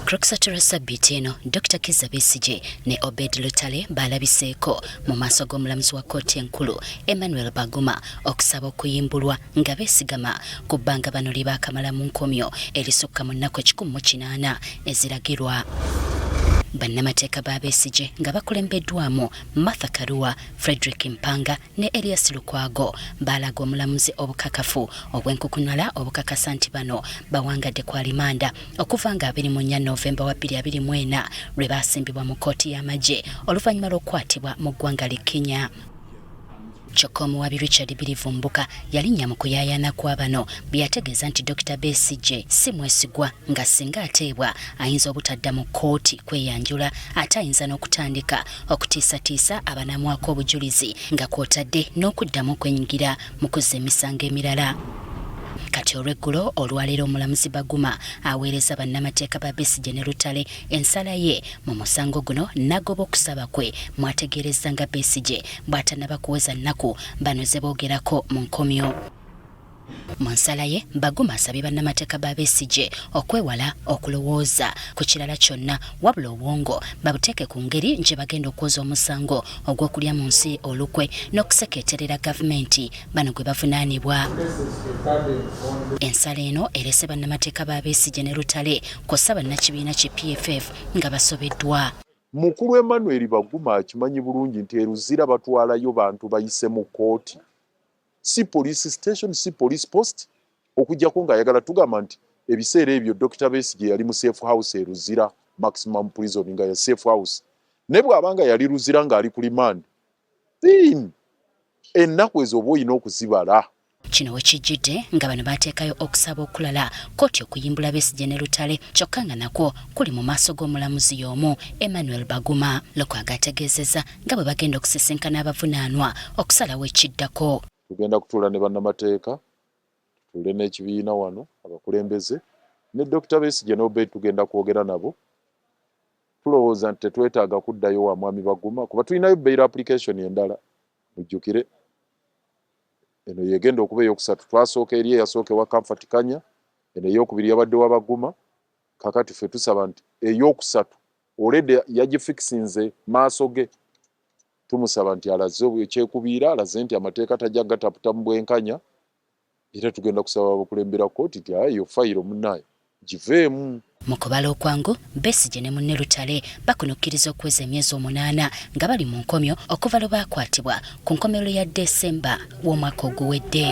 Ku Lwokusatu lwa ssabbiiti eno, Dokita Kizza Besigye ne Obed Lutale baalabiseeko mu maaso g'omulamuzi wa kkooti enkulu Emmanuel Baguma okusaba okuyimbulwa nga beesigama ku bbanga bano lye baakamala mu nkomyo erisukka mu nnaku 180 eziragirwa. Bannamateeka ba Besigye nga bakulembeddwamu Martha Karua, Frederick Mpanga ne Erias Lukwago baalaga omulamuzi obukakafu obw'enkukunala obukakasa nti bano bawangadde ku alimanda okuva nga 24 Novemba wa 2024 lwe baasimbibwa mu kkooti y'amagye oluvannyuma lw'okukwatibwa mu ggwanga li Kenya. Kyokka omuwabi Richard Birivumbuka yalinnya mu kuyaayaana kwa bano bwe yategeeza nti Dokita Besigye si mwesigwa nga singa ateebwa ayinza obutadda mu kkooti kweyanjula ate ayinza n'okutandika okutiisatiisa abanamwako obujulizi nga kw'otadde n'okuddamu okwenyigira mu kuzza emisango emirala. Kati olw'eggulo olwaleero omulamuzi Baguma aweereza bannamateeka ba Besigye ne Lutale ensala ye mu musango guno n'agoba okusaba kwe mwategeerezza nga Besigye bw'atannaba kuweza nnaku bano ze boogerako mu nkomyo. Mu nsala ye, Baguma asabye bannamateeka ba Besigye okwewala okulowooza ku kirala kyonna wabula obwongo babuteeke ku ngeri gye bagenda okwoza omusango ogw'okulya mu nsi olukwe n'okusekeeterera gavumenti bano gwe bavunaanibwa. Ensala eno erese bannamateeka ba Besigye ne Lutale kw'ossa bannakibiina ki PFF nga basobeddwa. Mukulu Emmanuel Baguma akimanyi bulungi nti e Luzira batwalayo bantu bayise mu kkooti, si police station, si police post, okuggyako ng'ayagala tugamba nti ebiseera ebyo Dokita Besigye yali mu safe house e Luzira maximum prison nga ya safe house, naye bw'aba nga yali Luzira ng'ali ku remand then ennaku ezo oba olina okuzibala. Kino we kijjidde nga bano baateekayo okusaba okulala kkooti okuyimbula Besigye ne Lutale kyokka nga nakwo kuli mu maaso g'omulamuzi y'omu Emmanuel Baguma. Lukwago ategeezezza nga bwe bagenda okusisinkana abavunaanwa okusalawo ekiddako. Tugenda kutuula ne bannamateeka, tutuule n'ekibiina wano abakulembeze ne Dokita Besigye ne Obed tugenda kwogera nabo. Tulowooza nti tetwetaaga kuddayo wa Mwami Baguma kuba tulinayo bail application endala. Mujjukire eno yegenda okuba eyokusatu, twasooka eri eyasooka ewa Comfort Kanya, eno eyokubiri yabadde wa Baguma. Kakati ffe tusaba nti eyokusatu already yagifikisinze maaso ge, tumusaba nti alaze ekyekubiira, alaze nti amateeka tajja gataputa mu bwenkanya, era tugenda kusaba abakulembera kkooti nti ayo fayiro munnaye giveemu. Mu kubala okwangu, Besigye ne munne Lutale bakunukkiriza okuweza emyezi 8 nga bali mu nkomyo okuva lwe baakwatibwa ku nkomerero ya Desemba w'omwaka oguwedde.